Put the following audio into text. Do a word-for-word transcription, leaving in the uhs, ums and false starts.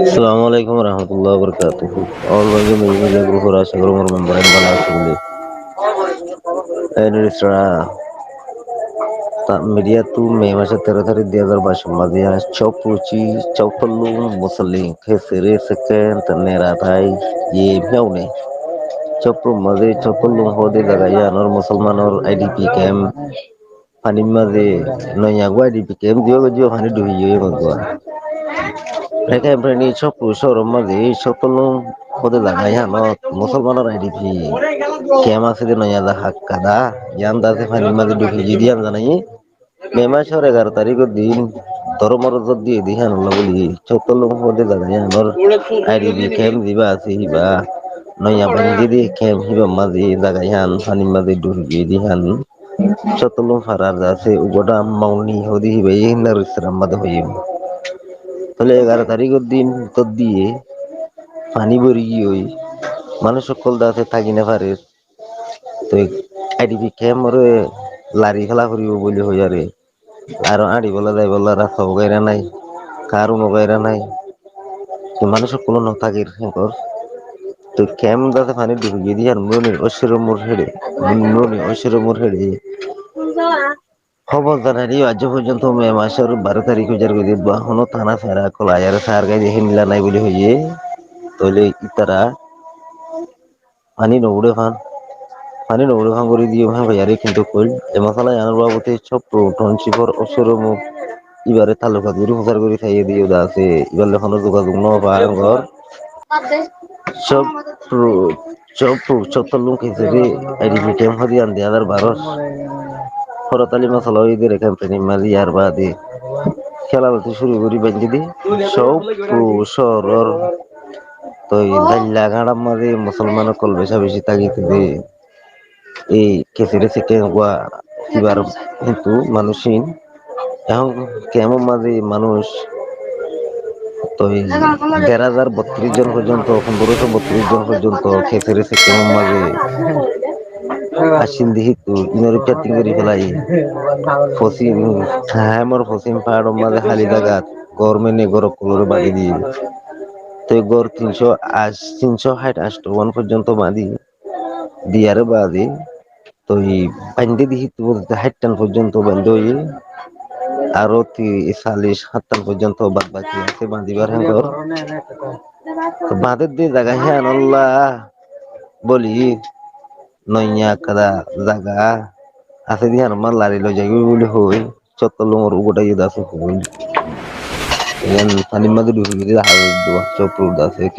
Assalamu alaikum warahmatullahi wabarakatuh. All Bengali Media Media Group or acá gorí mor member ókkol bála asó buli. Ei newsra ta media ttu May masor teró tarík dui házar baic mazé Chopru Chi, Chopru Lung, Musolin, Khesere, Seken, Neratai, ye Meune. Chopru mazé Chopru Lung hoó de zaga yíanor musolmanor I D P camp. Fanír mazé noiya gua I D P camp diba goijjé, faní dhufi giyói gua. Rekem preni Chopru cóoror mazé Chopru Lung hoó de zaga yíanot musolmanor I D P camp asé de noiya za hakkada, yían de asé fanír mazé dhufi giyé de yían zanaiye. May masor egaró taríkor din dormor zor diye de yíanolla buli Chopru Lung hoó de zaga yíanor I D P camp diba asé híba noiya bañdí de camp híbar mazé zaga yían fanír mazé dhufi giyé de yían. Chopru Lung farar de asé uggwá Mauni hoó de híba, ei newsra mazé hoiyé. Tóile egaró taríkor din zor diye faní bóri giyói, manúic ókkol de asé táki no farer. Toi I D P camp ore lari féla foribo buli hoiyaré. Aró áñçibolla zaibolla rasta ugaira nai, kar uno ugaira nai. Toi manúic ókkol no tákir héngor. Toi camp de asé faní dhufi giyé de yían Muroni Oshiro Mur héçe, Muroni Oshiro Mur héçe. Hóbor zanaiye aijjó foijjonto May masor baró tarík ói zargói de, ehóno tana fera ókkol aiyaré sar gai de héndilla nai buli hoiyé. Tóile ítara faní no uçé fán, faní no uçé fán gorí diyum hén hoiyaré kintu hoil. E masala yíanor babute Chopru township or Oshiro Mur íbaré tallukat gorí fusar gorí saiyé de yó de asé, íbar loi honó zugazug no fa héngor. Chopru, Chopru, Chopru Lung Khesere I D P camp hoó de yían dui házar baró. Horotali masala óiye de rekem preni mazé yar bade kéla lóti cúru gorí bañdí de Chopru cóoror toi zailla gañçar mazé musolman ókkol beca beci tákite de. Ei Khesere Seken gua híbar kintu manúic ín. Ehón camp or mazé manúic toi der házar bottiríc zon foijjonto, pondorocó bottiríc zon foijjonto Khesere Seken or mazé accíl de hítu, ínore kiyatting gorí félaiye. Fosim, camp or fosim fañr or mazé háli zagat gór mene gór ókkolore bañdí diye. Toi gór tin cót ash, tin cót háit ancto wán foijjonto bañdí diyaré bade, toi bañdé de hítu bólte háittan foijjonto bañdé óiye, aró ti-, callic háittan foijjonto bad baki asé bañdibar héngor. Toi bañdé de zaga híanolla buli noiya ekkán zaga asé de híanor mazé lari loi zaigói buli hoi, Chopru Lung or uggwá de asé hoi. Yián fanír mazé dhufi giyé de hái dua, Chopru de asé.